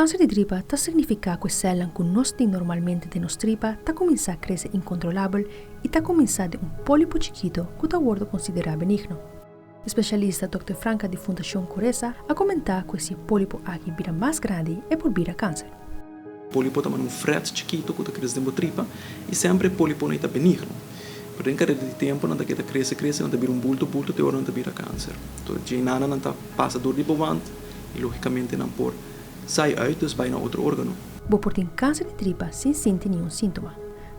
Kanser di tripa ta signifiká ku e sèlnan ku nos tin normalmente den nos tripa ta kuminsá krese inkontrolabel i ta kuminsá den un pólipo chikitu ku ta wòrdu konsiderá benigno. Spesialista Dòkter Franca di Fundashon Coresa a komentá ku si e pólipo aki bira mas grandi e por bira kanser. Pólipo ta manera un frèt chikitu ku ta krese den bo tripa i semper e póliponan ei ta benigno. Pero den kareda di tempu nan ta keda krese krese, nan ta bira un bulto bulto te ora nan ta bira kanser. Entonces djeinana nan ta pasa dor di bo wand i lógikamente nan por sai uit, dus bai na otro órgano. Bo por tin kanser di tripa sin sinti niun síntoma.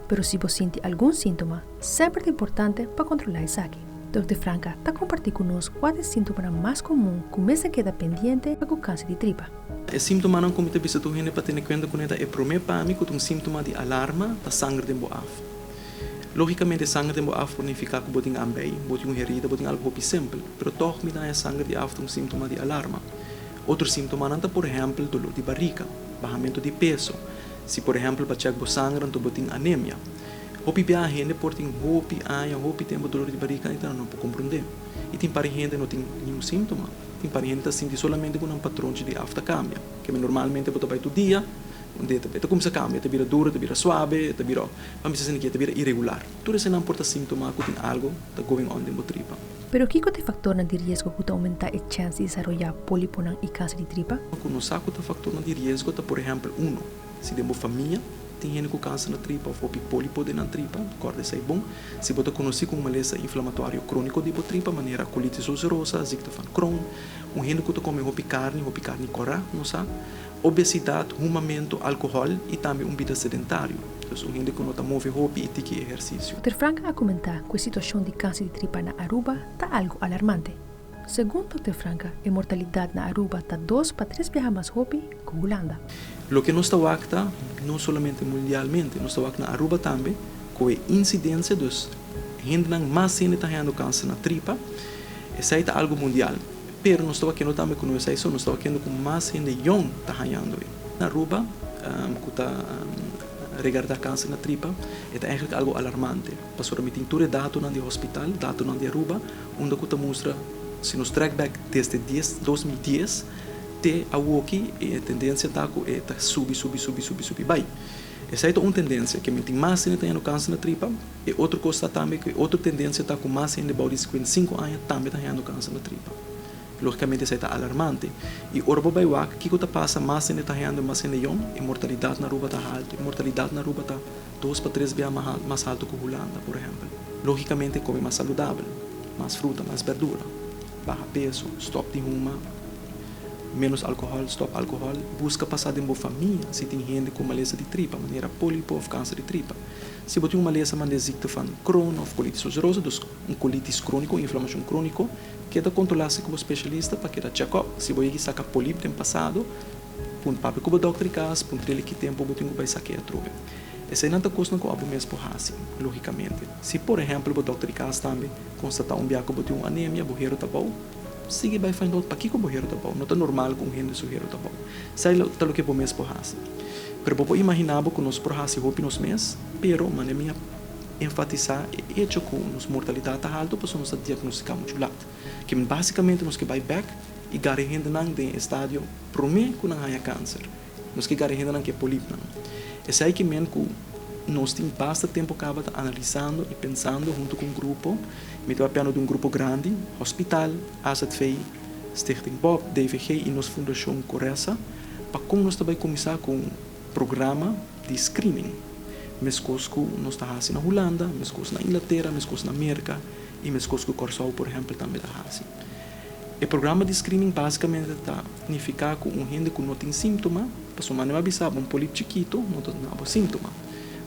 Pero si bo sinti algun síntoma, semper ta importante pa kontrolá esaki. Dòkter Franca ta kompartí ku nos kua ta e síntomanan mas komun ku mester keda pendiente pa ku kanser di tripa. E síntomanan ku mi ta bisa tur hende pa tene kuenta kuné ta e promé pa mi ku ta un síntoma di alarma ta sanger den bo af. Lógikamente sanger den bo af por nifiká ku bo tin ambei, bo tin un herida, bo tin algu hopi simpel, pero tòg mi ta haña sanger di af ta un síntoma di alarma. Otro síntomanan ta por ehèmpel doló di barika, bahamentu di peso, si por ehèmpel pa chèk bo sanger anto bo tin anemia. Hopi biaha hende por tin hopi aña, hopi tempu dolor di barika i ta no por komprondé. I tin par hende no tin niun síntoma. Tin par hende ta sinti solamente ku nan patronchi di af ta kambia. Keme normalmente bo ta bai tur dia, un dia e ta kuminsá kambia, e ta bira duru, e ta bira suabe, e ta bira, pa mi sa asina ki e ta bira iregular. Tur esenan por ta síntoma ku tin algu ta going on den bo tripa. Pero kiko ta e faktornan di riesgo ku ta oumentá e chèns di desaroyá póliponan i kanser di tripa? Ku nos sa ku ta faktornan di riesgo ta por ehèmpel uno, si den bo famia tin hende ku kanser na tripa òf hopi pólipo den nan tripa, kòrda esei bon. Si bo ta konosí ku un malesa inflamatorio króniko di bo tripa, manera kolitis ulserosa, zikte van Crohn, un hende ku ta kome hopi karni, hopi karni kòrá, nos sa, Obesidad, humamentu, alcohol y tambe un bida sedentario, dus un hende cu no ta move hopi y tiki ehercicio. Dòkter Frank a comenta cu e situacion di cancer di tripa na Aruba ta algo alarmante. Segun Dòkter Frank, e mortalidad na Aruba ta dos pa tres biaha mas hopi cu Hulanda. Loke nos ta wak ta, no solamente mundialmente, nos ta wak na Aruba tambe, cu e incidencia, dus hendenan mas hende ta hañando cancer na tripa, esey ta algo mundial. Pero nos ta wakiendo tambe ku no esei so, nos ta wakiendo ku mas hende yong ta hañando e. Na Aruba ku ta regarda kanser na tripa e ta eigenlijk algo alarmante pasobra mi tin tur e datonan di hospital, datonan di Aruba unda ku ta mustra si nos trek bek desde dies 2010 te awoki e tendensia ta ku e ta subi subi subi subi subi bai. Esei ta un tendensia ke mi tin mas hende ta hañando kanser na tripa. E otro kos ta tambe ku e otro tendensia ta ku mas hende bou di 55 aña tambe ta hañando kanser na tripa. Lógikamente esei ta alarmante. I ora bo bai wak kiko ta pasa mas hende ta hañando mas hende yòn, e mortalidat na Aruba ta haltu. E mortalidat na Aruba ta dos pa tres bia mas haltu ku Hulanda, por ehèmpel. Lógikamente kome mas saludabel, mas fruta, mas bèrdura, baha peso, stòp di huma, ménos alkohòl, stòp alkohòl, buska pasa den bo famia si tin hende ku malesa di tripa, manera pólipo òf kanser di tripa. Si bo tin un malesa manda e zikte van Crohn of colitis ulcerosa, dus un colitis cronico, un inflamacion cronico, keda controla si cu bo specialista pa keda check up. Si bo yegi saca polip den pasado, pun papia cu bo dokter di cas, puntr'el ki tempo bo tin cu bay saca e atrobe. Eseinan ta cosnan cu abo mes por haci, logicamente. Si por ehempel bo dokter di cas tambe constata un bia cu bo tin un anemia, bo hero ta bou, sigui bay find out pakico bo hero ta bou. No ta normal cu un hende su hero ta bou. Esei ta loke bo mes por haci. Pero bo por imaginá bo ku nos por hasi hopi nos mes, pero manera mi a enfatisá e echo ku nos mortalidat ta haltu pasobra nos ta diagnostiká muchu lat. Ke men básikamente nos ke bai bèk i gara e hendenan den e estadio promé ku nan haña kanser. Nos ke gara e hendenan ku e polipnan. Esei ke men ku nos tin basta tempu kaba ta analisando i pensando huntu ku un grupo, mi ta papiando di un grupo grandi, hospital, AZV, Stichting Bob, DVG i nos fundashon Coresa, Pa kon nos ta bai kuminsá ku un programa di screening, meskos ku nos ta hasi na Hulanda, meskos na Inglatera, meskos na Merka i meskos ku Kòrsou por ehèmpel tambe ta hasi. E programa di screening básikamente ta nifiká ku un hende ku no tin síntoma, pasobra mane mi a bisa bo un polip chikitu no ta duna bo síntoma.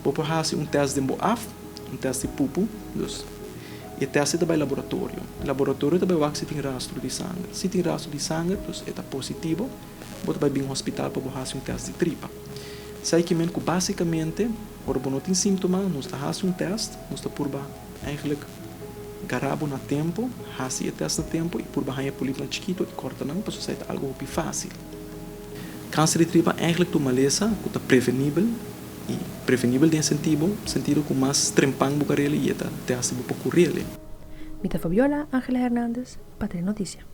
Bo por hasi un tèst den bo af, un tèst di pupu, dus e tèst ei ta bai laboratorio. Laboratorio ta bai wak si tin rastro di sanger. Si tin rastro di sanger, dus e ta positivo. Bo ta bai bin hospital pa bo hasi un tèst di tripa. Esei ke men ku básikamente ora bo no tin síntoma nos ta hasi un tèst, nos ta purba eigentlik gara bo na tempu, hasi e tèst na tempu i purba haña e polipnan chikitu i kòrta nan pasobra esei ta algu hopi fásil. Kanser di tripa eigentlik ta un malesa ku ta prevenibel i prevenibel den sentibo sentido ku mas trempan bo karel i e ta tèst di bo por kurel. Mi ta Fabiola Angela Hernandez pa Telenoticia.